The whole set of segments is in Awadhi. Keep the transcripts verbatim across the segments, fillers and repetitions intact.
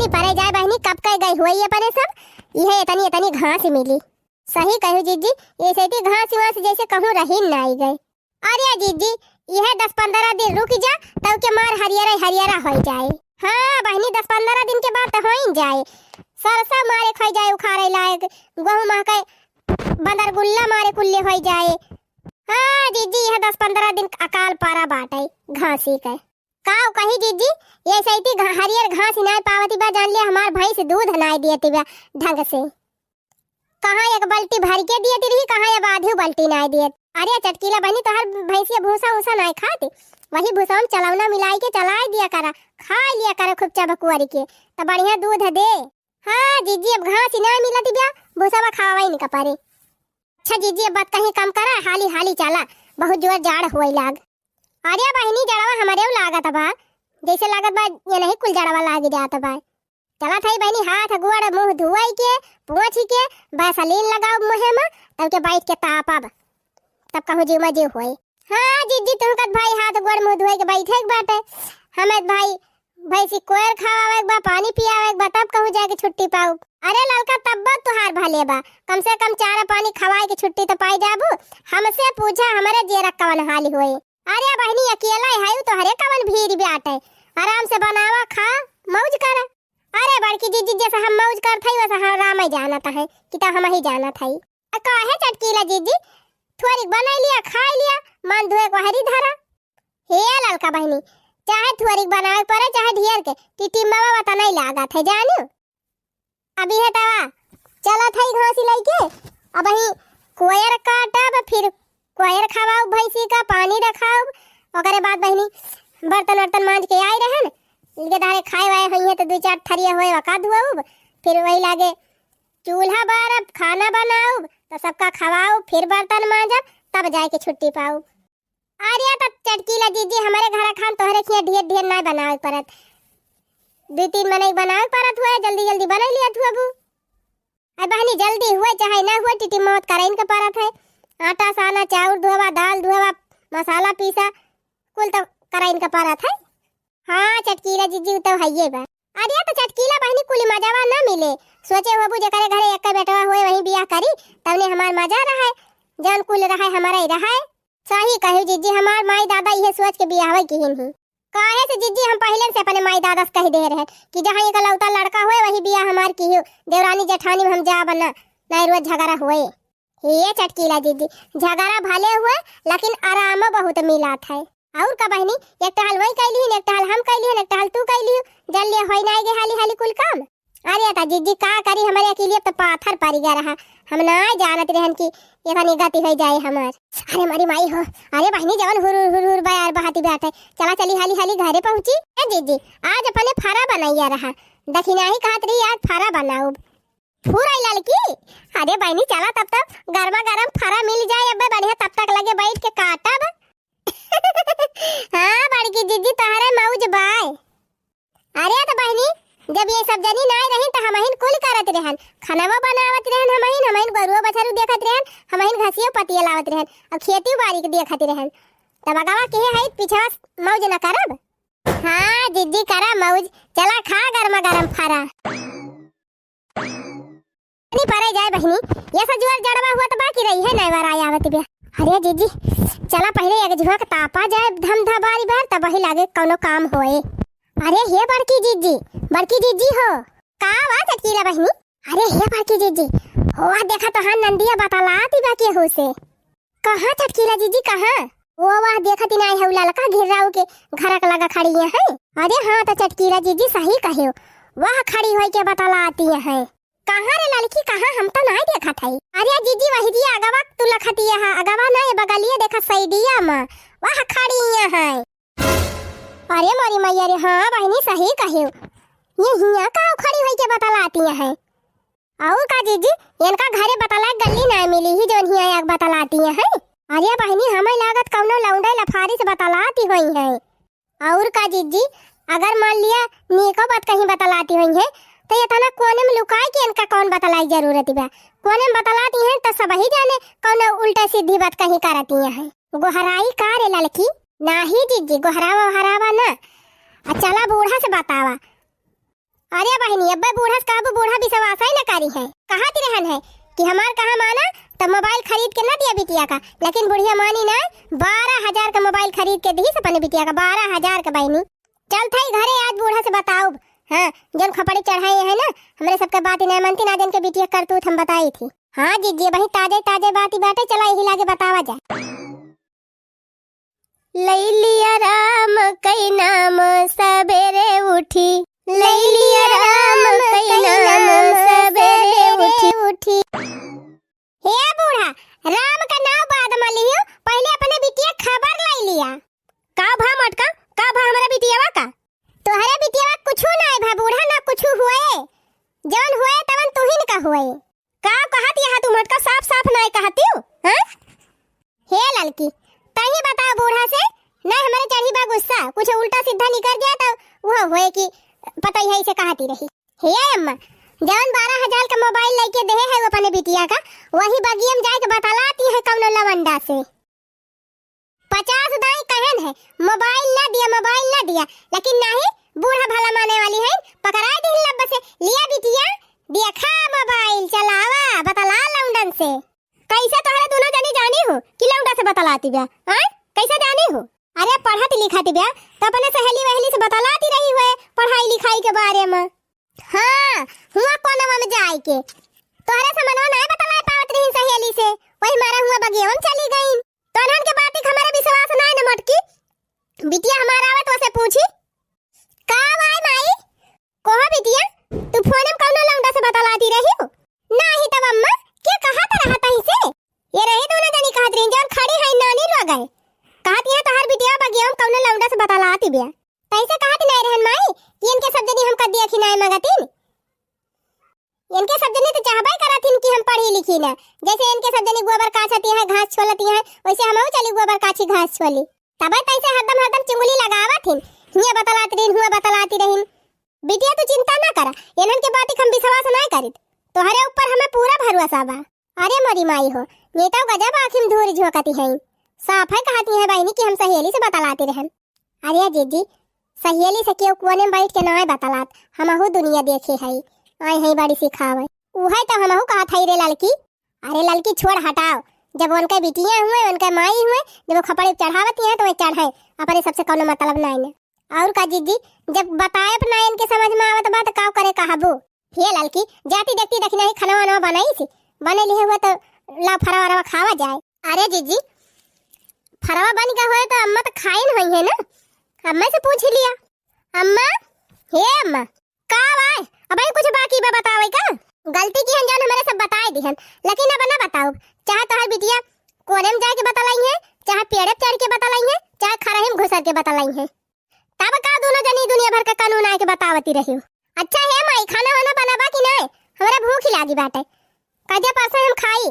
परे जाए बहिनी, कब के गई हुई अपने सब, इहे इतनी इतनी घास मिली। सही कहू जिज्जी, ये सेती घास वास जैसे कहूँ रही नाई गए। अरे जिज्जी, इहे दस पन्द्रह दिन रुक जा, तब के मार हरियरा हरियरा होई जाए। हाँ बहिनी, दस पन्द्रह दिन के बाद तो होई जाए, सरसों मारे खाई जाए उखाड़े लायक, गेहूँ महके बंदर गुल्ला मारे कुल्ले होई जाए। हाँ जिज्जी, इहे दस पन्द्रह दिन अकाल परा बाटे घासी के। काउ कही जिज्जी, ये सैती घा-, हरियर घास ही नाई पावती बा, जान लिया हमार भैंस दूध नाई दियती बा ढंग से। कहाँ एक बाल्टी भर के दियती रही, कहाँ अब आधी बाल्टी नाई दियत। अरे चटकीला बहिनी, तोहर भैंसिया भूसा उसा नाई खाती, वही भूसा में चलौना मिलाई के चलाई दिया करा, खाई लिया करा खूब चबकुअरी के, त बढ़िया दूध दे। हाँ जिज्जी, अब घास ही नाई मिलती बा, भूसा खावा ही नहीं का परे। अच्छा जिज्जी, अब बात कहीं कम करा, हाली हाली चला, बहुत जोर जाड़ होए लाग। अरे बहिनी, जड़वा हमरेउ लागत बा, जैसे लागत बा ये नहीं कुल जड़वा लाग जात बा। चलत हई बहिनी, हाथ गोड़ मुँह धुआई के, पोंछ के, वैसलीन लगाउब मुँहे में, तब के बैठ के तापब, तब कहूँ जीव में जीव होई। हाँ जिज्जी, तुहकत भाई हाथ गोड़ मुँह धोए के बैठे के बाटे, हमें भाई भैंसी कोयर खवावे के बा, पानी पियावे के बा, तब कहूँ जाके छुट्टी पाउब। अरे ललका, तब बात तुहार भले बा, कम से कम चारा पानी खवाए के छुट्टी तो पाई जाबू। हमसे पूछा, हमरे जियरा कवन हाल होए। अरे बहिनी, अकेला है तोहरे कवन भीड़ बाटे, आराम से बनावा, खा, मौज कर। अरे बड़की जिज्जी, जैसे हम मौज करत हई, वैसे हम राम ही जानत है कि तो हम ही जानत हई। आ काहे चटकीला जिज्जी, थोरिक बनाई लिया, खाई लिया, मन धोए को हरी धरा। हे ललका बहिनी, चाहे थोरिक बनावे के परे, चाहे ढेर के, टिटिम्मा बाबा त नहीं लागत है, जानू। अभी है तवा, चलत है घासी लइके, अब ही कोयर काटब, फिर कोयर खवाउब, भैंसी का पानी रखाउब, ओकरे बाद बहिनी बर्तन वर्तन मांज के आई रहन, इनके धारे खाए वाए होई है तो दू चार थरिया होए वका धुआउब, फिर वही लागे चूल्हा बारब, खाना बनाउब, तो सबका खवाउब, फिर बर्तन मांजब, तब जाए के छुट्टी पाउब। अरे तो चटकीला जिज्जी, हमरे घरा खान तोहरे खिया ढेर ढेर नाय बनावे परत, दू तीन मनई बनावे परत हुए, जल्दी जल्दी बनाई लिया तू अबू। अरे बहनी, जल्दी हुए चाहे ना हुए, टिटी मौत करइन के परत है। आटा साना, चाउर धोवा, दाल धोवा, मसाला पीसा, कुल तो करइन के परत है। हाँ चटकीला जिज्जी, उ तो हइये बा। अरे तो चटकीला बहनी, कुली मजावा ना मिले। सोचे होबू जेकरे घरे एक बेटवा हुए वही बियाह करी, तवने हमार मजा रहे, जौन कुल रहे हमारा ही रहे। सही कहू जिज्जी, हमार माई दादा इहे सोच के बियाहवे किहिन ही। काहे से जिज्जी, हम पहिले से अपने माई दादा से कह दे रहे कि जहाँ इकलौता लड़का हुए वही बियाह हमार किहू, देवरानी जेठानी में हम जाब ना, नहीं रोज झगड़ा हुए। हे चटकीला जिज्जी, झगड़ा भले हुए, लेकिन आरामो बहुत मिलात है। और का बहनी, एक टहल वही कैली हन, एक टहल हम कैली हन, एक टहल तू कैली हन, जल्दी होई ना गे हाली हाली कुल काम। अरे ता जिज्जी का करी, हमरे अकेलिए तो पाथर पड़ गया रहा, हम ना जानत रहन कि इतनी गति हो जाए हमार। अरे मारी माई हो, अरे बहनी जवन हुर हुर हुर हुर बयार बहाती बाटे, चला चली हाली हाली घरे पहुँची। ए जिज्जी, आज अपने फरा बनैया रहा, दखिनाही कहत रही आज फरा बनाउब। फुराई ललकी, अरे बहनी चला तब तब गर्मा गर्म फरा मिल जाए, अबे बढ़िया तब तक लगे बैठ के काटब। हाँ बड़की जिज्जी, तोहरे मौज बाय। अरे तो बहनी, जब ये सब जनी नाय रहिन तो हमहिन कुल करत रहन, खानावा बनावत रहन हमहिन, हमहिन गोरुओ बछरू देखत रहन, हमहिन घसियो पतिया लावत रहन, अब खेती बाड़ी के देखत रहन। तब अगवा के है पिछवा मौज न करब? हाँ जिज्जी करा मौज, चला खा गर्मा गर्म फरा। नहीं परे जाए बहनी, ये सजुआर जड़वा हुआ तो बाकी रही है, नैवर आया आवत बे। अरे जिज्जी, चला पहले एक झुआ के तापा जाए धम धबारी बार, तब वही लागे कौनो काम होए। अरे हे बड़की जिज्जी, बड़की जिज्जी हो। का बा चटकीला बहनी? अरे हे बड़की जिज्जी, हो देखा तो हाँ नंदिया बतलाती बा केहू से। कहाँ चटकीला जिज्जी, कहाँ? ओ वाह, देखत ही नाय है, उ ललका घेराऊ के घरक लगा खड़ी है। अरे हाँ, तो चटकीला जिज्जी सही कहे, वाह खड़ी होई के बतलाती है। कहाँ रे ललकी, कहाँ? हम तो नाय देखत है। अरे जिज्जी, वही जी अगवा तू लखती है, अगवा ना, ये बगलिए देखत सैडिया मा, वाह खड़ी है। अरे मोरी मैया रे, हाँ बहनी सही कहे, ये हिया का खड़ी होई के बतलाती है। अउ का जिज्जी, इनका घरे बतलाए गल्ली ना मिली ही, जौन हिया आग बतलाती हैं। अरे बहिनी, हमें लागत कौनो लौंडे लफारी से बतलाती होई हैं। और का जिज्जी, अगर मान लिया नीको बात कहीं बतलाती होई हैं, तो इतना कोने में लुकाए के इनका कौन बतलाई जरूरत बा? कोने में बतलाती हैं तो सब ही जाने कौनो उल्टा सीधी बात कहीं करती हैं। गोहराई का रे ललकी? नाही जिज्जी, गोहरावा ओहरावा ना। आ चला बूढ़ा से बतावा। अरे बहिनी, अब्बे बूढ़ा से कहबू, बूढ़ा विश्वास ही न करिहैं। कहत रहन है कि हमार कहा माना, तब मोबाइल खरीद के न दिया बिटिया का, लेकिन बुढ़िया मानी ना, बारह हजार का मोबाइल खरीद के दिहिस अपने बिटिया का, बारह हजार का बहिनी। चल थई घरे, आज बूढ़ा से बताउब। हाँ, जौन खपड़ी चढ़ाए हैं ना, हमरे सबके बात ही नहीं मानती ना, जिनके बिटिया करतूत हम बताई थी। हाँ जीजी, वही ताजे ताजे बात ही बाटे, चला यही लागे बतावा जाए। लैलिया राम कई नाम सबेरे उठी, लैलिया राम कई नाम सबेरे उठी। हे बूढ़ा, राम का नाव बाद में लियो, पहले अपने बिटिया खबर लै लिया। का भा मोटका, का भा हमरा बिटियावा का? तोहरे बिटियावा कुछु नाय भा बूढ़ा, ना कुछु हुए, जौन हुए तवन तुहिन का हुए। का कहत यहाँ तू मोटका, साफ साफ नाय कहतिउ, हाँ? हे ललकी, तही बताओ बूढ़ा से, नहीं हमरे चढ़ी बा गुस्सा, कुछ उल्टा सीधा निकर जाए तो वह होए कि पता ही है इसे कहती रही। हे अम्मा, जवन बारह हजार का मोबाइल लेके देहे है अपने बिटिया का, वही बगियम जाए के बतलाती है कौनो लवंडा से। पचास दाई कहन है, मोबाइल ना दिया, मोबाइल ना दिया, लेकिन नहीं, बूढ़ा भला माने वाली है, पकड़ाए दिहिन लब्ब से, लिया बिटिया, देखा मोबाइल, चलावा, बतला लौंडन से। कैसे तोहरे दोनों जनी जानी हो कि लौंडा से बतलाती बा, आय? कैसे जानी हो? अरे पढ़त लिखत बा, तो अपने सहेली वहेली से बतलाती रही हुए पढ़ाई लिखाई के बारे में। हाँ, हुआ कोनवा में जाए के। तोहरे से मनवा नाय बतलाए पावत रही सहेली से, वही मारा हुआ बगियवा में चली गई। तो अनहन के बात के हमारे विश्वास नाय न मोटकी। बिटिया हमारा आवे तो उसे पूछी, का बाय माई? कहो बिटिया, तू फोन में कौनो लौंडा से बतलाती रही हो? नाही तब अम्मा, के कहत रहा तही से? ये रही दोनों जनी कहत रही, जौन खड़ी है नानी लोग है। कहत यहाँ तोहार बिटिया बगिया में कौनो लौंडा से बतलाती बिया। तैसे कहत नहीं रहन माई कि इनके सब जनी हमका देखी नाय मगतिन। इनके सब जनी तो चाहबे करत हिन कि हम पढ़ी लिखी ना। जैसे इनके सब जनी गोबर काछती हैं, घास छोलती हैं, वैसे हमहू चली गोबर काछी घास छोली। तबे तैसे हरदम हरदम चुंगली लगावत हिन, हियां बतलाती रहिन, हुआं बतलाती रहिन। बिटिया तू चिंता ना करा, इन्हन के बात हम विश्वास ना करित, तोहरे ऊपर हमें पूरा भरोसा बा। अरे मोरी माई हो, ये तो गजब आँखी में धूर झोंकती हैं। साफ है कहती हैं बहिनी कि हम सहेली से बतलाती रहन। अरे जीजी, सहेली से केहू कोने में बैठ के नाय बतलात, हमहू दुनिया देखे हई, आए हई बड़ी सिखावे। उहे तो हमहू कहत हई रे ललकी। अरे ललकी छोड़ हटाओ, जब उनके बिटिया हुए, उनके माई हुए, जब वो खपड़ी चढ़ावती हैं तो वे चढ़े, अपने सबसे कौनो मतलब नाय न। और का जीजी, जब बताए अपना इनके समझ में आवत बा तो का करे कहबू? हे ललकी, जाती देखती देखी नहीं खनवा वनवा बनाई थी, बने लिहे हुए तो ला फरवा वरवा खावा जाए। अरे जीजी, फरवा बन के होए तो अम्मा तो खाइन होई है ना, अम्मा से पूछ लिया। अम्मा, हे अम्मा। का बाय? अबही कुछ बाकी बा बतावे का? गलती की हन जौन हमरे सब बताए दिहन, लेकिन अब ना बताउब। चाहे तोहर बिटिया कोने में जाए के बतलाई है, चाहे पेड़े पे चढ़ के बतलाई है, चाहे खरही में घुसर के बतलाई है। तब का दोनों जनी दुनिया भर का कानून आए के बतावती रही हो? अच्छा हे माई, खाना वाना बनाबा कि नाय? हमरा भूख लागी बाटे। कजे परसे हम खाई।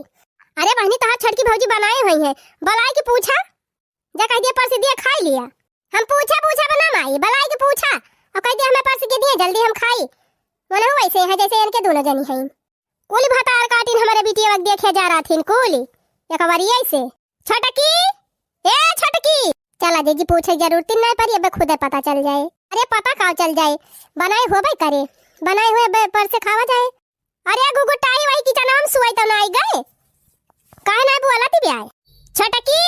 अरे बहनी, तोहार छोटकी भौजी बनाए हुई है, बलाई के पूछा। जा कह दिया परस दिया, खाई लिया। हम पूछा पूछा बना माई, बलाई के पूछा। और कह दिया हमें परस के दिए, जल्दी हम खाई। मनहु वैसे है जैसे इनके दोनों जनी हैं। कुल भतार काटिन हमारे बिटिया वक्त देखे जा रहा थीन कुल। एक बारी ऐसे, "छोटकी, ए छोटकी।" चला जीजी पूछे जरूरत ही नहीं पड़ी, अब खुदे पता चल जाए। अरे पता का चल जाए, बनाए होबे करे, बनाए हुए बे-, परसे खावा जाए। अरे घुघुटाई वही किचनवा में सुअई तो ना आई गए? काहे ना बोलती बे आए? छोटकी,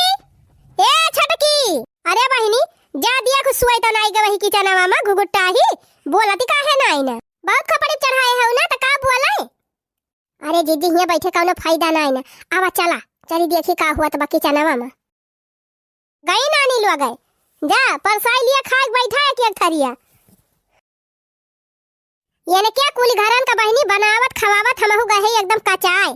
ए छोटकी, अरे बहिनी, जा दिया कुछ सुअई तो ना आई गए वही किचनवा में घुघुटाई, बोलती काहे ना आई ना? बहुत खपड़ी चढ़ाए हो ना तो का बोले? अरे जीजी हियां बैठे कौनो फायदा ना आई ना, आवा चला, चली देखी का हुआ तो बा किचनवा में। गई नानी लोग गए, जा परसाई लिया खाए बैठा है एक थरिया। यानी क्या कुल घरन का बहिनी बनावत खवावत हमहू गए एकदम कचाए।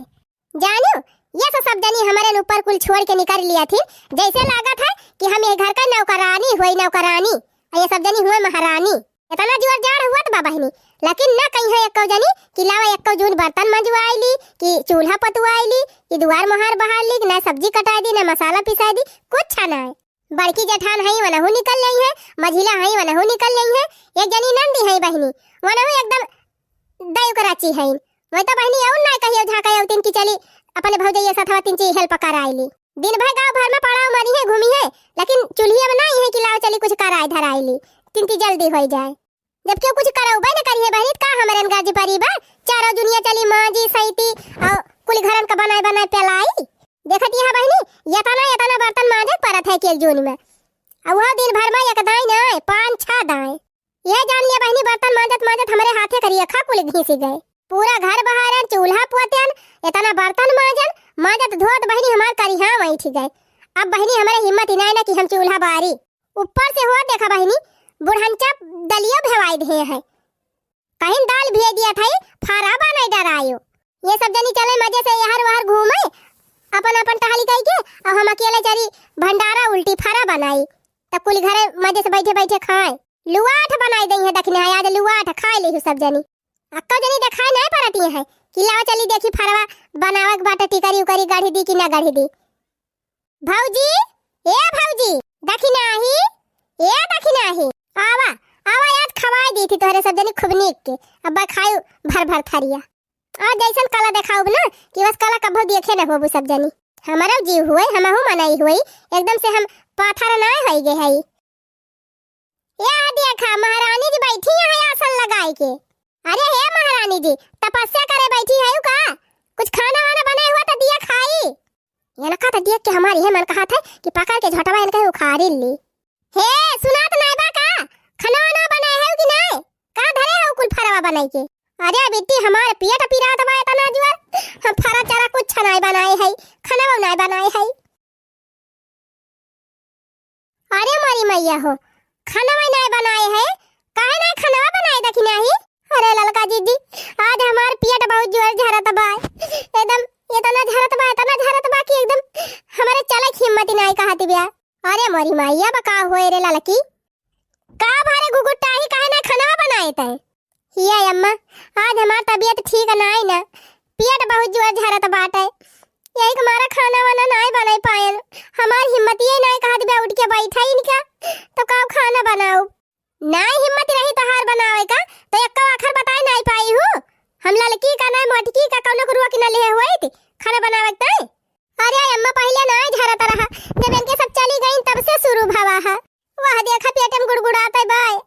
जानियो, ये से सब जनी हमारे ऊपर कुल छोड़ के निकर लिया थी, जैसे लागत है कि हम ये घर का नौकरानी हुई नौकरानी, और ये सब जनी हुए महारानी। इतना जोर जाड़ हुआ तो बा बहिनी, लेकिन न कहीं है एको जनी कि लावा एको जून बर्तन मंजवाई ली, कि चूल्हा पतवाई ली, कि दुआर मोहार बहार ली, कि ना सब्जी कटाई दी, ना मसाला पिसाई दी, कुछ ना है। बड़की जेठान हई, वनहु निकल जाई है, मझिला हई, वनहु निकल जाई है, एक जनी नंदी हई बहिनी, वनहु एकदम दयु कराची हई। वही तो बहिनी और ना कहियो झांका अउतिन कि चली अपने भौजैया सथवा तिनची help कराई ली। दिन भर गांव भर में पड़ाव मारी है, घूमी है, लेकिन चूल्हिया में ना है कि लाओ चली कुछ कराई धराई ली, तिनची जल्दी होई जाए। जब केहू कुछ करउबे न करिहे बहिनी, त का हमरे न गरज परी बा? चारों जुनिया चली माँजी, सैती, अउ कुल घरन का बनाए बनाए पेलाई। देखत यह बहिनी, एतना, एतना बर्तन माँजे क परत है कि एक जून में। अउ वह दिन भर में एक दाई नाय, पाँच छह दाई। यह जान लिया बहिनी, बर्तन माँजत माँजत हमरे हाथे करिया खा कुल घिस गए। पूरा घर बहारन, चूल्हा पोतन, एतना बर्तन माँजन, माँजत धोत बहिनी हमार करिहा बैठ गए। अब बहिनी हमरे हिम्मत ही नाय ना कि हम चूल्हा बारी। ऊपर से होत देखा बहिनी, बुढ़नचा दलियो भेवाई दिहे हैं। कहिन दाल भेज दिया था, फरा बनाई डरायो। ये सब जनी चले मजे से यहर वहर घूमे, अपन अपन टहली कई के, अउ हम अकेले चली भंडारा उल्टी फरा बनाई। तब कुल घरे मजे से बैठे बैठे खाए। लुआठ बनाई दई है दखिना है, आज लुआठ खाए लेहु सब जनी। अक्का जनी देखाए नाय परती है कि लावा चली देखी फरवा बनावे के बाटे, टिकरी उकरी गढ़ी दी कि ना गढ़ी दी। भौजी, ए भौजी, दखिना ही, ए दखिना ही, आवा, आवा, आज खवाई दी थी तोहरे सब जनी खूब नीक के, अब खायु भर भर थरिया। और जैसन कला देखाउब ना कि बस कला कभो देखे न होबू सब जनी। हमारा जीव हुए, हमहू मनई हुई, एकदम से हम पाथर नाय होई गए हई। यह देखा, महारानी जी बैठी हैं आसन लगाए के। अरे हे महारानी जी, तपस्या करे बैठी है का? कुछ खाना वाना बनाए हुआ तो दिया खाई। इनका तो देख के हमारी है मन कहा था कि पकड़ के झोटवा इनके उखाड़ी ली। हे, सुनात नाय बा का? खाना वाना बनाए है कि नाय? का धरे हो कुल फरवा बनाई के? अरे बिट्टी, हमार पेट पिरात बा इतना जुआर, हम फरा चरा कुछ नाय बनाए है, खाना नाय बनाए है। अरे मोरी मैया हो, खानवा नाय बनाए है, काहे नाय खानवा बनाए दखिना ही? अरे ललका जीजी, आज हमार पेट बहुत जोर झरत बा, एकदम इतना झरत बा, इतना झरत बा कि एकदम हमारे चले की हिम्मत ही नाय कहत बिया। अरे मोरी मैया बा, का होए रे ललकी? का भारे घुघुटाही, काहे नाय खानवा बनाए तै? हिया अम्मा, आज हमार तबीयत ठीक नाय ना, पेट बहुत जोर झरत बाटे, यही के मारा खाना वाना नाय बनाई पाएन। हमार हिम्मत ये नाय कहत बा उठ के बैठा इनका, तो का खाना बनाऊ? नाय हिम्मत रही तोहार बनावे का, तो एक्को आखर बताए नाय पाई हूँ। हम ललकी का नाय मोटकी का कौनो के रुआ के न लिहे हुए थी खाना बनावे के ताई। अरे अम्मा, पहिले नाय झरत रहा, जब इनके सब चली गईन तब से शुरू भवा है। वह देखा पेट में गुड़गुड़ाते बाय।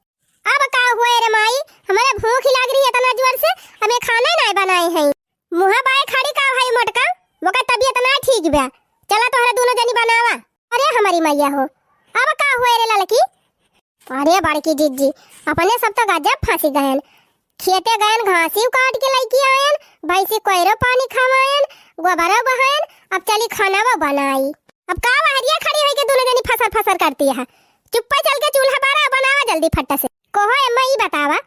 अब का हुए रे माई, हमारे भूख ही लाग रही है इतना जोर से, अब ये खाना ही नाय बनाए हैं। मुँह बाय खड़ी का भाई मोटका, ओकर तबीयत नाय ठीक बा। चला तोहरा दोनों जनी बनावा। अरे हमारी मैया हो, अब का हुए रे ललकी? अरे बड़की जिज्जी, अपने सब तो गजब फंसी गयन। खेते गयन, घासी काट के लइके आयन, भैंसी कोयरो पानी खवायन, गोबरो बहायन, अब चली खाना वो बनाई। अब का बहरिया खड़ी होई के दोनों जनी फसर फसर करती है? चुप्पे चल के चूल्हा बारा, बनावा जल्दी फट्टा से। कोहो अम्मा ई बतावा,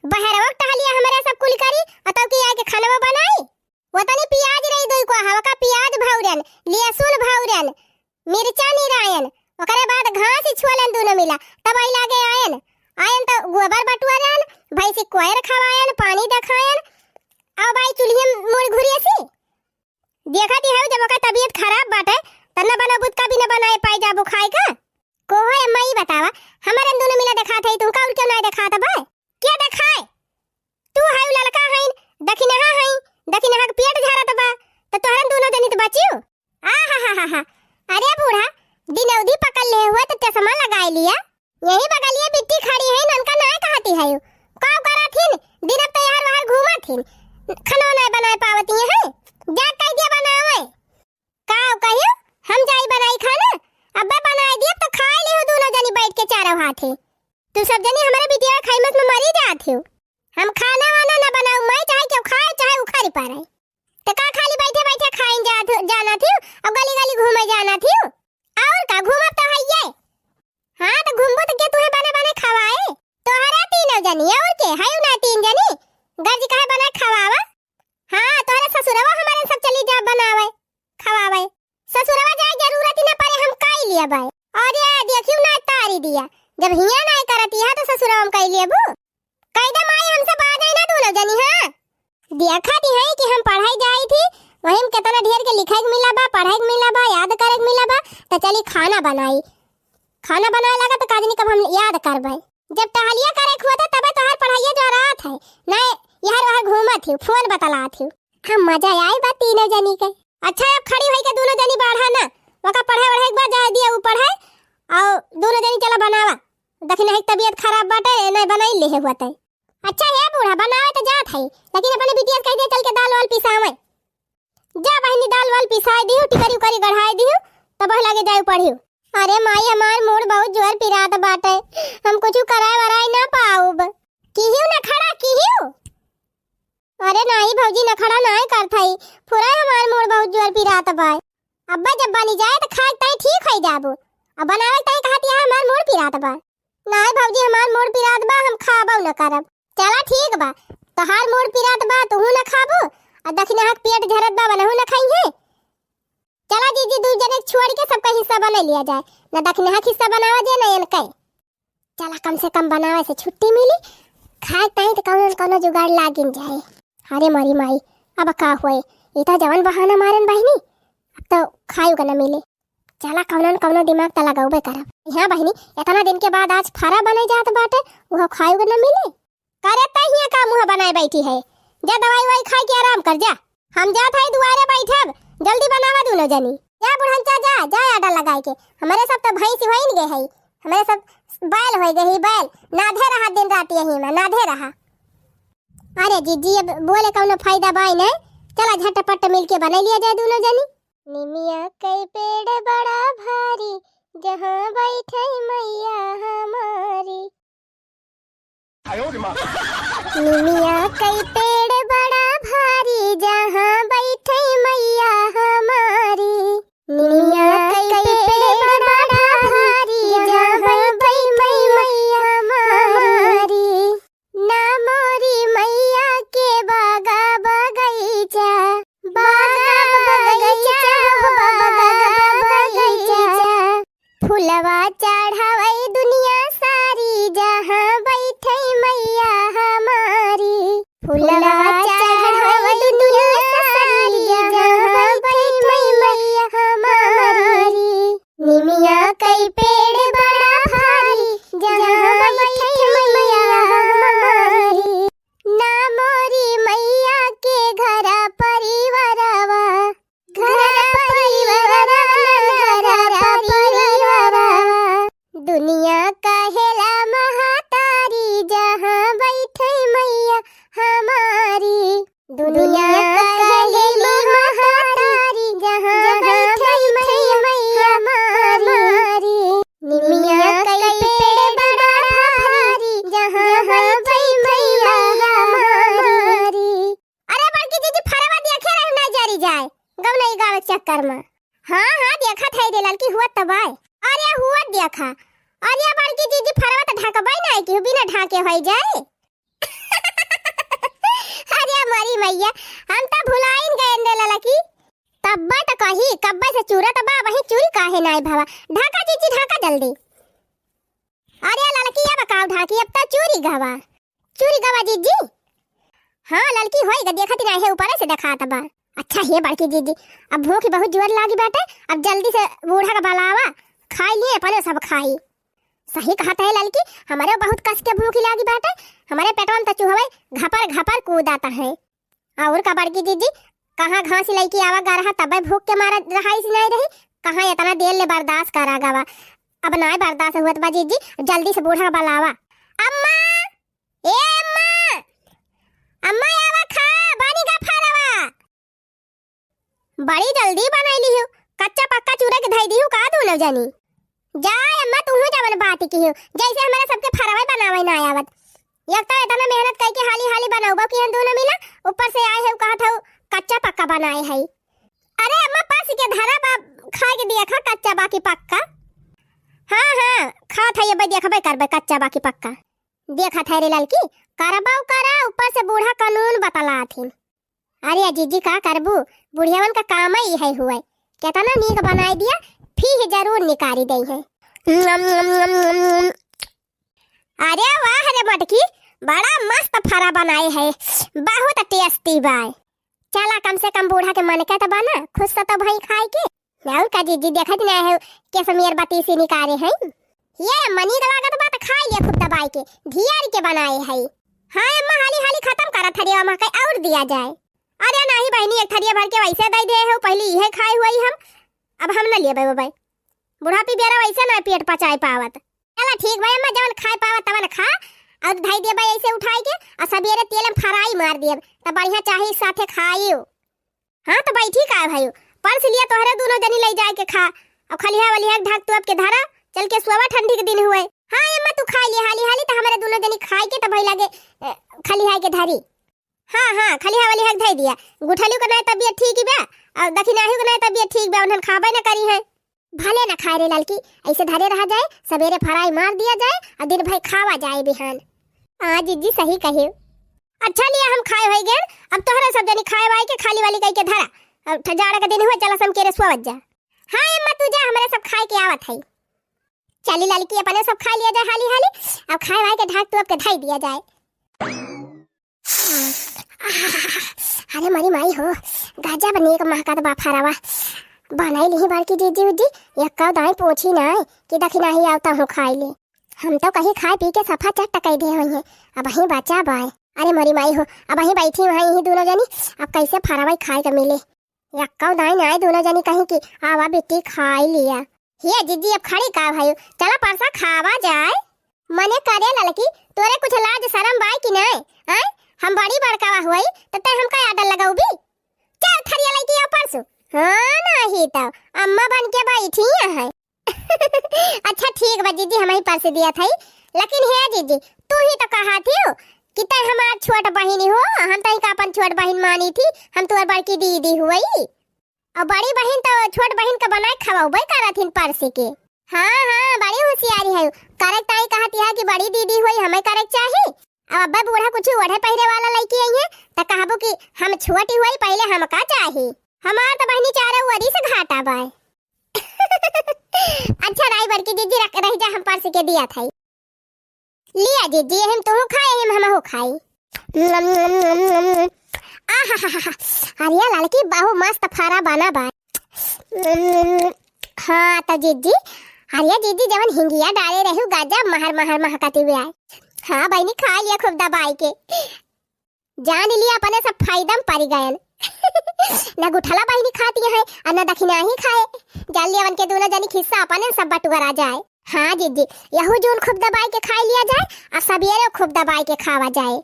बहरवा के टहलिया हमरे सब कुल करी, अतौ की आए के खाना वो बनाई? वो तनी प्याज रही दुई को, हवा का प्याज भौरन, लहसुन भौरन, मिर्चा निरायन, ओकरे बाद घास ही छुअलन दुनो मिला, तब आई लागे आयन। आयन तो गोबर बटुअरन, भैंसी कोयर खवायन, पानी देखायन, अब आई चूल्हे मुड़ घुरियसी। देखत ही हऊ जब ओकर तबीयत खराब बाटे, त न बनबूत का भी न बनाए पाई जाबू खाए का। कोहो अम्मा ई बतावा, हमरे दुनो मिला देखात है, तुमका और क्यों नाय देखात बा? क्या देखाए? तू हऊ ललका हईन, दखिनहा हई, दखिनहा के पेट झरत बा, त तोहरन दुनो जनी त बचियो। आहाहाहा। अरे बूढ़ा, दिन अवधि पकड़ ले हुए त चश्मा लगाए लिया। यही बगलिए बिट्टी खड़ी है, ननका नाय कहती है। का करत हिन? दिन अब तैयार वहार घूमत हिन। खाना नाय बनाए पावती है। जा कह दिया बनावे। का कहियो? हम जाई बनाई खाना? अब्बे बनाए दिया तो खाए लियो दोनों जनी बैठ के चारों हाथे। तू सब जनी हमारे बिटिया खाई मत में मरी जात हो। हम खाना वाना ना बनाऊ, मैं चाहे क्यों खाए, चाहे उखारी पारे। तो का खाली बैठे बैठे खाइन जात हो, जाना थी, और गली गली घूमे जाना थी? और का घूमब तो है ये। हाँ, तो घूमबो तो के तुहे बने बने खवाए? तोहरे तीनों जनी, और के? है ना तीन जनी? गर्ज काहे बना खवावा? हाँ, तोहरे ससुरवा हमारे सब चली जा बनावे, खवावे। ससुरवा जाए जरूरत ही ना पड़े, हम काई लिया बाय। और ये देखियो ना तारी दिया, जब हिया ना करती है तो ससुरवा हम काई लिया बू। कह दे माई, हमसे बात है ना दोनों जनी, हाँ? देखा दी है कि हम पढ़ाई जाई थी, वहीं में कितना ढेर के लिखे के मिला बा, पढ़े के मिला बा, याद करे के मिला बा, तो चली खाना बनाई। खाना बनाए लगा तो काजनी कब हम याद करबे। जब टहलिया करे के हुआ था तबे तोहार पढ़ाइया जो रात है, ना यहर वहर घूमत ही, फोन बतलात ही। हम मजा आई बा तीनों जनी के। अच्छा अब खड़ी होई के दोनों जनी बढ़ा ना, वका पढ़े वढ़े के बाद जाए दिया ऊ पढ़े, और दोनों जनी चला बनावा। दखिनहा क तबियत खराब बाटे, नाहीं बनाई लेहे हुआ तै। अच्छा हे बूढ़ा, बनावे त जात है, लेकिन अपने बिटिया से कहि दे चल के दाल वाल पिसावे। जा बहिनी, दाल वाल पिसाए दिहु, टिकरी उकरी गढ़ाए दिहु, तब लगे जाए पढ़ियो। अरे माई, हमार मूड़ बहुत जोर पिरात बाटे, हम कुछ कराए वराए ना पाउब। किहियो नखड़ा किहियो। अरे नाहीं भौजी, नखड़ा नाहीं करत हई, फुरा हमार मूड़ बहुत जोर पिरात बा। अब्बा जब बनी जाए त खाए ताई ठीक होई जाबो, अब बनावे ताई कहत यहाँ हमार मूड़ पिरात बा। नाहीं भौजी, हमार मूड़ पिरात बा, हम खाबो न करब। चला ठीक बा, तोहार मूड़ पिरात बा, तुहू न खाबू, आ दखिनहा क पेट झरत बा, वनहू न खइहे। चला जीजी, दू जने छोड़ के सबका हिस्सा बना लिया जाए, न दखिनहा क हिस्सा बनावा जे, न इनके। चला कम से कम बनावे से छुट्टी मिली, खाए ताई त कौनो न कौनो जुगाड़ लागिन जाए। अरे मोरी माई, अब का होए, ई त जवन बहाना मारन बहिनी, अब तो खाए के न मिले। चला कौनो न कौनो दिमाग त लगौबे करब। हाँ बहिनी, इतना दिन के बाद आज फरा बने जात बाटे, उहो खाए के न मिले। करे तै हियाँ का मुँह बनाए बैठी है, जा दवाई ववाई खाए के आराम कर जा। हम जात हई दुआरे बैठब, जल्दी बनावा दूनो जनी। जा बुढ़नचा जा, जा आटा लगाए के, हमरे सब तो भैंस होइन गए है, हमरे सब बैल होइ गए है, बैल। नाधे रहा दिन रात यही में, नाधे रहा। अरे जीजी, अब बोले कौनो फायदा बाई नहीं, चला झटपट मिलके बना लिया जाए दूनो जनी। निमिया कई पेड़ बड़ा भारी, जहाँ बैठे मैया हमारी। निमिया कई पेड़ बड़ा भारी, जहाँ बैठे मैया हमारी। निमिया कई पेड़ बड़ा भारी, जहाँ बैठे मैया हमारी। ना मोरी मैया के बागा बगैचा, बागा बगैचा हो, बागा बगैचा। फुलवा चढ़ावै दुनिया सारी, जहाँ बैठे मैया हमारी। फुलवा चढ़ावै दुनिया सारी, जहाँ बैठे मैया हमारी। निमिया कई पेड़ बड़ा भारी, जहाँ बैठे मैया हमारी। ना मोरी मैया के घरा परिवारवा, घरा परिवारवा, घरा परिवारवा। दुनिया कहेला महतारी, जहाँ बैठे मैया हमारी। दुनिया कहेली महतारी, जहाँ बैठे मैया हमारी। निमिया कई पेड़ बड़ा भारी, जहाँ बैठे मैया हमारी। अरे बड़की जीजी, फरवा देखे रहे ना जरी जाए, गवनई गावे चक्कर में। हाँ, हाँ, देखत है रे ललकी, हुआ तब आए। अरे हुआ देखा, अरे बड़की जीजी, फरवा त ढकबई ना कि बिना ढाके होई जाए। अरे हमारी मैया, हम त भुलाइन गए रे ललकी। तब्बे त कही, कब्बे से चूरा त बा, वही चूरी काहे नाई भवा? ढाका जीजी, ढाका जल्दी। अरे ललकी, अब काव ढाकी, अब त चूरी गवा। चूरी गवा जीजी। हाँ ललकी, होई ग, देखत ही नाई है, ऊपर से देखात बा। अच्छा हे बड़की जीजी, अब भूख बहुत जोर लागी बाटे, अब जल्दी से बूढ़ा का बलावा, खाई लिए अपने सब खाई। सही कहत है ललकी, हमरे बहुत कस के भूख लागी बाटे, हमरे पेटवा में त चूहवे घपर घपर कूदत है। और का बड़की जीजी, कहाँ घास लइके आवा गरहा, तबे भूख के मारा रहाई से नाई रही, कहाँ इतना देर ले बर्दाश्त करा गवा। अब नाई बर्दाश्त हुअत बा जीजी, जल्दी से बूढ़ा बलावा। अम्मा, ए अम्मा, अम्मा आवा खा, बानी का फरवा। बड़ी जल्दी बनाई लिहू, कच्चा पक्का चूरा के धई दिहू का दूनो जनी? जा अम्मा, तुहू जवन बात किहू, जैसे हमरा सबके फरवा बनावे ना आवत। एक तो इतना मेहनत कई के हाली हाली बनौबो कि हम दूनो मिला, ऊपर से आए है कहत हऊ कच्चा पक्का बनाए है। अरे अम्मा, परस के धरा बा, खाए के देखा कच्चा बाकी पक्का। हाँ हाँ, खात है, ये देखबे करबे कच्चा बाकी पक्का। देखत है रे ललकी, करबो करा, ऊपर से बूढ़ा कानून बतलाथिन। अरे जीजी, का करबू, बुढ़ियवन का काम ही है हुए, कितना नीक बनाई दिया, फिर जरूर निकारी दई है। अरे वाह रे मटकी, बड़ा मस्त फरा बनाए है, बहुत टेस्टी बाय। चला, कम से कम बूढ़ा के मन के तो बना, खुश तो, तो भाई खाए के। और का जीजी, देखत ना है, कैसे मेर बतीसी निकारे हैं। ये अम्मा, नीक लागत बा त खाई ले खूब दबाई के, धियारी के बनाए है। हाँ अम्मा, हाली हाली खत्म करत हरी अम्मा, कई और दिया जाए। अरे नाही बहिनी, एक थरिया भर के वैसे दे दे हो, पहले इहे खाए हुई हम, अब हम न लेबे ओबे। बुढ़ापी बेरा वैसे ना पेट पचाए पावत। चला ठीक बा अम्मा, जवन खाए पावा तवन खा, अउर धई देबा ऐसे उठाई के, अउर सबेरे तेल में fry मार देब, त बढ़िया चाही साथे खाइयो। हाँ, त बैठी का भइउ, परस लिया तोहरे दुनो जनी लइ जाए के खा। अब खलिहा वलिहा के ढाक तोप के धरा, चल के सोवा, ठंडी के दिन हुए। हाँ अम्मा, तू खाइ लिया हाली हाली, त हमरे दुनो जनी खाइ के त भई लागे, ए, खलिहा के धरी। हाँ, हाँ, खलिहा वलिहा के धई दिया। गुठलियो के नाय तबियत ठीक बा, अउर दखिनाहियो के नाय तबियत ठीक बा, उन्हन खाबे न करी हैं। भले न खाए रे ललकी, ऐसे धरे रहा जाए, सबेरे fry मार दिया जाए अउर दिन भर खावा जाए बिहान। हाँ जिज्जी, सही कहे। अच्छा लिया, हम खाए होई गए, अब तोहरे सब जनी खाए वाए के खाली वाली कई के धरा। अब ठ-, जाड़ा के दिन हुए, चला समकेरे सोवत जा। हाँ अम्मा, तू जा, हमरे सब खाए के आवत है। चली ललकी, अपने सब खाइ लिया जाए हाली हाली, अब खाए वाए के ढाक तोप के धई दिया जाए। अरे मरी माई हो, गजब नीक महकत बा फरवा। बनाई लिही बड़की जिज्जी उज्जी, एक्कउ दाई पोछी नाई कि दखिनाही आवता हूँ खाइ ले। हम तउ कही खाइ पी के सफा चट्ट कइ दे होइहें, अबहीं बचा बाय। अरे मरी माई हो, अबहीं बैठी हुई ही दुनो जनी, अब कइसे फरवा खाइ के मिले। एक्कउ दाई नाई दुनो जनी कहीं कि आवा बेटी खाइ लिया। हे जिज्जी, अब खड़ी का भइउ, चला परसा खावा जाए। मने करे ललकी, तोरे कुछ लाज सरम बाय कि नाय? आय, हम बड़ी बड़कावा होई, त तै हमका आडर लगउबी? चल थरिया लइके आव परसु। हाँ, नाहीं तउ अम्मा बन के बैठी हैं। अच्छा ठीक बा जिज्जी, हमहीं परस दिया थई। लेकिन हे जिज्जी, तू ही त कहा थिउ कि तै हमार छोट बहिनी हो, हम तई का अपन छोट बहिन मानी थी, हम तोर बड़की दीदी हुई। अउर बड़ी बहिन त छोट बहिन का बनाए खवाउबे करत हिन परसी के। हाँ, हाँ, बड़ी होशियारी है। करेक ताई कहत यह कि बड़ी दीदी हुई, हमें करेक चाही। अब अब्बे बूढ़ा कुछ ओढ़े पहिरे वाला लइके आई है, त कहबो कि हम छोटी हुई, पहिले हमका चाही। हमार त बहिनी चारों ओरी से घाटा बाय। अच्छा, नाई बड़की दीदी, रख, रह जा, हम परसी के दिया थाई। लिया जिज्जी, एहिम तुहू खाए, एहिम हमहू खाई। नम, नम, नम, नम। आहाहाहा। अरे ललकी, बहु मस्त फरा बना बा। नम, नम, नम। हाँ, त जिज्जी, अरे जिज्जी, जवन हिंगिया डाले रहू, गजब महर महर महकती हुई आए। हाँ बहिनी, खाइ लिया खूब दबाई के। जान लिया, अपने सब फायदा में परि गयन। न गुठला बहिनी खाती है, अउर न दखिनाही खाए। जान लिया, उनके दुनो जनी खिस्सा अपने सब बटुअरा जाए। हाँ जिज्जी, यहू जून खूब दबाई के खाइ लिया जाए, अउर सबेरे खूब दबाई के खावा जाए।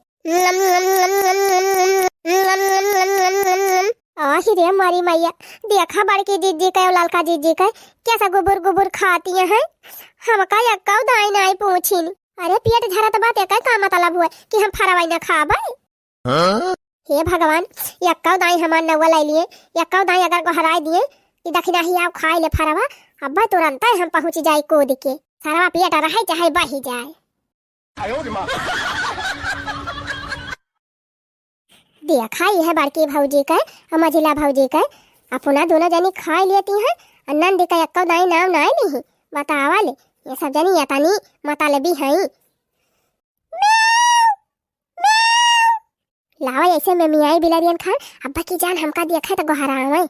आहि रे मोरी मइया, देखा बड़की जिज्जी के अउर ललका जिज्जी के, कैसा गुबुर गुबुर खाती हैं। हमका एक्कउ दाई नाई पूछिन। अरे पेट झरत बा, त एकर का मतलब हुए कि हम फरवाई न खाबे? हाँ? हे भगवान, यक्कउ दाई हमार नउवा लइ लिए, यक्कउ दाई अगर गोहराइ दिए कि दखिनाही आव खाइ ले फरवा, अब्बे तुरंतइ हम पहुँचि जाई कूदि के। सरवा पेट रहइ चाहे बहि जाए। देखा, इहे बड़की भउजी के अउर मझिला भउजी के, अपना दुनो जनी खाइ लेती हैं, अउर नंदी के यक्कउ दाई नाव नाहीं लिही। बतावा ले, ये सब जनी यतनी मतलबी हईं। लावा ऐसे में मियाई बिलरियन खान, अब्बा की जान हमका देखे त गोहरावे।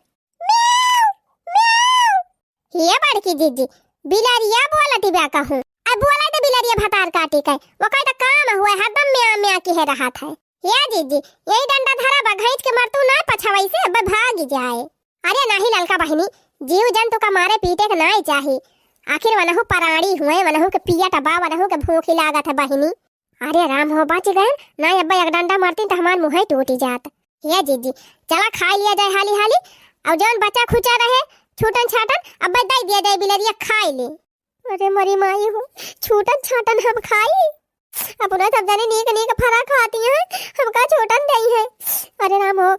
म्याऊ, म्याऊ। ये बड़की जिज्जी, बिलरिया बोलती बा कहूँ। अब बोले त बिलरिया भतार काटी के, ओकर त काम हुए, हरदम म्याऊ म्याऊ किहे रहत है। ये जिज्जी, यही डंडा धरा बा, घइंच के मरतू ना पछवई से, अब्बे भागि जाए। अरे नाहीं ललका बहिनी, जीव जंतु का मारे पीटे के नाहीं चाही। आखिर वनहु पराणी हुए, वनहु के पियट बा, वनहु के भूखी लागत है बहिनी। अरे राम हो, बचि गएन, नाहीं अब्बे एक डंडा मरतीन त हमार मुँहइ टूटि जात। हे जिज्जी, चला खाइ लिया जाए हाली हाली, अउर जउन बचा खुचा रहे, छूटन छाटन, अब्बे दइ दिया जाए बिलरिया खाइ ले। अरे मरी माई हो, छूटन छाटन हम खाई? अपना सब जने नीक नीक फरा खाती हैं, हमका छूटन दइ हैं। अरे राम हो,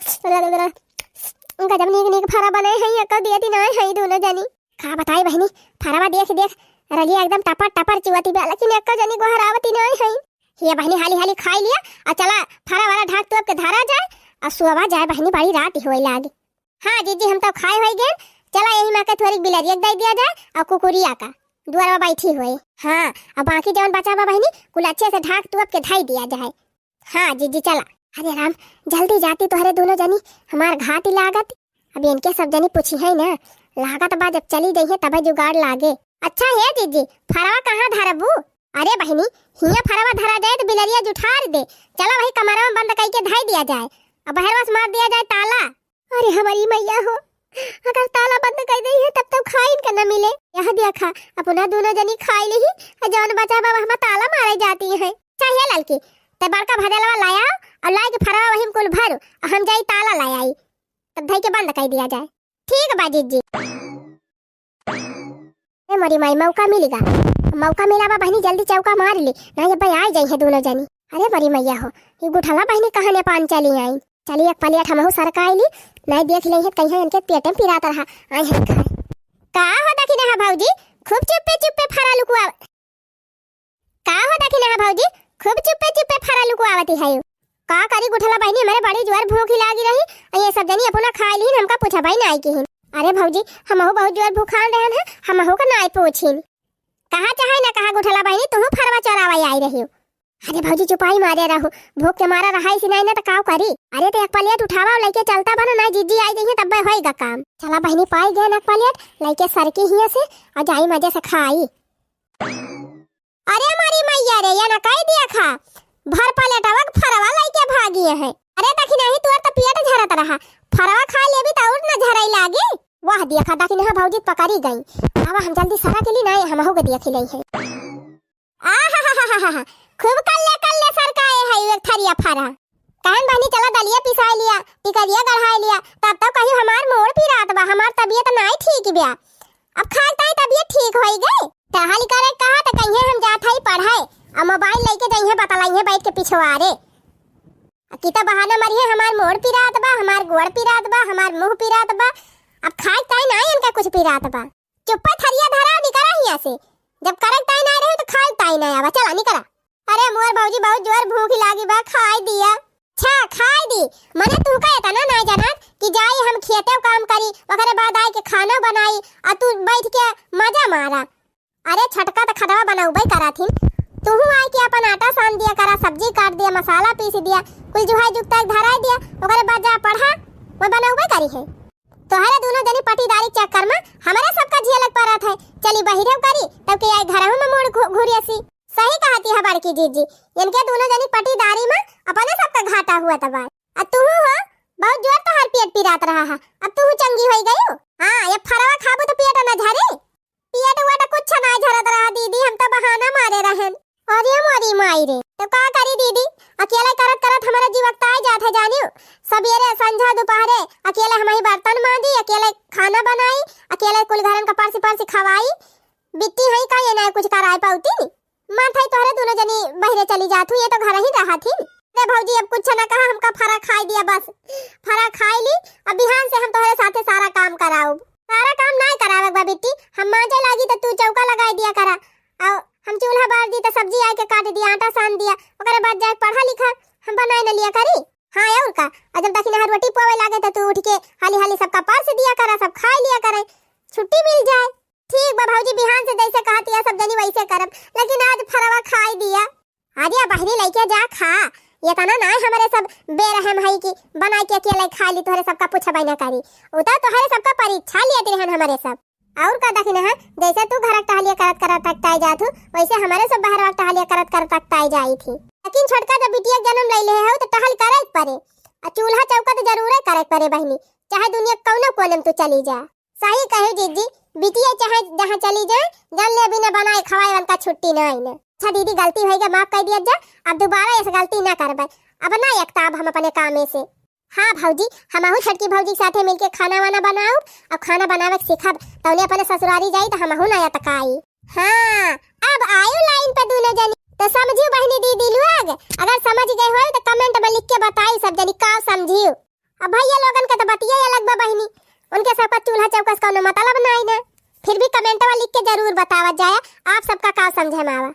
गजब नीक नीक फरा बने हैं, एक्को दियती नाहीं हैं दुनो जनी। का बताई बहिनी, फरवा देख देख रलिया एकदम टपर टपर चुअती बा, लेकिन एक्को जनी गोहरावती नाहीं हैं। हे बहिनी, हाली हाली खाइ लिया, अउर चला फरा वाला ढाक तोप के धरा जाए, अउर सोवा जाए बहिनी, बड़ी रात होइ लागी। हाँ जिज्जी, हम तउ खाए होइ गएन, चला यही मा के थोरिक बिलरिया के दइ दिया जाए, अउर कुकुरिया का दुअरवा बैठी होइ। हाँ, अउर बाकी जउन बचा बा बहिनी, कुल अच्छे से ढाक तोप के धइ दिया जाए। हाँ जिज्जी, चला। अरे राम, जल्दी जाती तोहरे दुनो जनी, हमार घाति लागत। अब इनके सब जनी पूछिहैं ना, लागत बा जब चली जइहैं तबे जुगाड़ लागे। अच्छा हे जिज्जी, फरवा कहाँ धरबू? अरे बहिनी, हियाँ फरवा धरा जाए त बिलरिया जुठार दे। चला वही कमरवा में बंद कइके धइ दिया जाए, अउर बहरवा से मार दिया जाए ताला। अरे हमरी मइया हो, अगर ताला बंद कइ देइहैं, तब तो खाइन का न मिले। यह देखा, अपना दुनो जनी खाइ लिही, अउर जउन बचा बा, वहमा ताला मारे जाती हैं। चाहे ललकी, तैं बड़का भदेलवा लाया, अउर लाइके फरवा वही में कुल भरु, अउर हम जाई ताला लाइ आई, तब धइके बंद कइ दिया जाए। ठीक बा जिज्जी। ए मोरी माई, मौका मिलिगा, मौका मिला बा बहिनी, जल्दी चौका मारि ली, नाहीं अब्बे आइ जइहैं दुनो जनी। अरे मोरी मइया हो, ई गुठला बहिनी कहाँ नेपान चली आइन। चली एक पलियट हमहू सरकाइ ली, नाहीं देखि लइहैं त कहिहैं इनके पेटे में पिरात रहा, आइ हैं खाए। का हो दखिनहा भौजी, खूब चुप्पे चुप्पे फरा लुकुआ का हो दखिनहा भौजी, खूब चुप्पे चुप्पे फरा लुकुआवति हयू। का करी गुठला बहिनी, हमरे बड़ी जोर भूखि लागि रही, अउर ये सब जनी अपना खाइ लिहिन, हमका पुछबइ नाहीं किहिन। अरे भौजी, हमहू बहुत जोर भूखान रहेन ह, हमहू का नाहीं पूछिन। कहा चाहे न कहा गुठला बहिनी, तुहू फरवा चोरावइ आइ रहिउ। अरे भौजी चुपाई मारे रहू, भूख के मारा रहाइसि नाहीं न त काव करी। अरे त एक पलेट उठावा अउर लइके चलता बनो, नाहीं जिज्जी आइ जइहैं तब्बे होइगा काम। चला बहिनी पाइ गएन एक पलेट, लइके सरकी हियाँ से अउर जाई मजे से खाई। अरे मोरी मइया रे, या न कहि दिया खा, भर पलेटवा के फरवा लइके भागी हैं। अरे दखिनही, तोर त पेट झरत रहा, फरवा खाइ लेबी त अउर न झरइ लागी। वाह दिया खा, दखिनहा भौजी पकरी गई। आवा हम जल्दी सरकि ली, नाहीं हमहू के देखि लइहैं। आहाहाहाहा, खूब कल्ले कल्ले सरकाए हयू एक थरिया फरा। कहन बहिनी चला दलिया पिसाइ लिया, टिकरिया गढ़ाइ लिया, तब तो कहियो हमार मूड़ पिरात बा, हमार तबियत नाहीं ठीक बिया। अब खाइ ताई तबियत ठीक होइ गइ। टहल करे कहा त कहिहैं हम जात हई पढ़इ, अब मोबाइल लइके जइहैं बतलइहैं बइठ के पिछवारे। अब की त बहाना मरिहैं हमार मूड़ पिरात बा, हमार गोड़ पिरात बा, हमार मुँह पिरात बा। अब खाइ ताई नाहीं इनका कुछ पिरात बा। चुप्पे थरिया धरा, निकरा हियाँ से। जब करक ताई नाहीं रही त खाइक ताई नाहीं आवा। चला निकरा। अरे मोर भौजी बहुत जोर भूखि लागि बा, खाइ दिया। अच्छा खाइ दी, मने तुहका एतना नाहीं जनात कि जाई हम खेते काम करी, ओकरे बाद आइके खाना बनाई, अउर तू बइठ के मजा मारा। अरे छटका त खदवा बनउबइ करत हिन, तुहू आइके अपन आटा सान दिया करा, सब्जी काट दिया, मसाला पीस दिया, कुल जुहाई जुगताइ धराइ दिया, ओकरे बाद जा पढ़ा, वह बनउबइ करिहैं। तोहरे दुनो जनी पटीदारी के चक्कर में हमरे सबका झेलक परत है। चली बहिरेउ करी, तब के आई घरहू में मूड़ घु-, घुरियसी। सही कहति है बड़की जिज्जी, इनके दुनो जनी पटीदारी में अपने सबका घाटा हुअत बा। अब तुहू हो, बहुत जोर तोहार पेट पिरात रहा है, अब तुहू चंगी होइ गयू। हाँ, ये फरवा खाबू त पेट न झरे। पेट वेट कुछ नाहीं झरत रहा दीदी, हम त बहाना मारे रहेन। अरे मोरी माई रे, त का करी दीदी, अकेले करत करत हमरे जीव अकताइ जात है जानिउ। सबेरे, संझा, दुपहरे अकेले हमहीं बर्तन माँजी, अकेले खाना बनाई, अकेले कुल घरन का परसि परसि खवाई। बिट्टी हई का, ये नाहीं कुछ कराइ पउती? मानत हई तोहरे दुनो जनी बहिरे चली जात हू, ये तो घरहिं रहत हीं। अरे भौजी, अब कुछ न कहा, हमका फरा खाइ दिया बस, फरा खाइ ली। अब बिहान से हम तोहरे साथे सारा काम कराउब। सारा काम नाहीं करावक बा बिट्टी, हम माँजे लागी त तू चौका लगाइ दिया करा, अउर हम चूल्हा बार दी त सब्जी आइके काटि दिया, आटा सान दिया, ओकरे बाद जाइके पढ़ा लिखा, हम बनाइ न लिया करी। हाँ अउर का, अउर जब दखिनहा रोटी पोवइ लागे त तू उठिके हाली हाली सबका परसि दिया करा, सब खाइ लिया करे, छुट्टी मिल जाए। ठीक बा भौजी, बिहान से जइसे कहतिया सब जनी वइसे करब, लेकिन आज फरवा खाइ दिया। अरे बहिनी लइके जा खा, एतना नाहीं हमरे सब बेरहम हई कि बनाइके अकेले खाइ ली, तोहरे सबका पुछबइ न करी। उ त तोहरे सबका परीक्षा लियत रहन हमरे सब। अउर का दखिनहा, जइसे तू घरक टहलिया करत करत अकताइ जात हू, वइसे हमरे सब बहरवा टहलिया करत करत अकताइ जाइत ही। लेकिन छोटका जब बिटिया के जनम लइ लेहे हउ त टहल करइ के परे, अउर चूल्हा चौका त जरूरे करइ के परे बहिनी, चाहे दुनिया के कउनो कोने में तू चली जा। सही कहे जिज्जी, बिटिया चाहे जहाँ चली जाए, जान ले बिना बनाए खवाए वाला का छुट्टी नाहीं न। अच्छा दीदी, गलती होइ गइ, माफ कइ दिया जा, अब दुबारा अइसे गलती न करबइ, अब न अकताब हम अपने कामे से। हाँ भौजी, हमहू छोटकी भौजी के साथे मिलके खाना वाना बनाउब, अउर खाना बनावे के सीखब, तउने अपने ससुरारी जाई त हमहू न अकताई। हाँ, अब आयु लाइन पे दुनो जनी, त समझिउ बहिनी दीदी लोग, अगर समझ गए होई त comment में लिख के बताई सब जनी का समझिउ। अब भइया लोगन के त बतिये अलग बा बहिनी, उनके सबका चूल्हा चौका से कउनो मतलब नाहीं न। फिर भी comment वा लिख के जरूर बतावत जाया, आप सबका का समझे में आवा।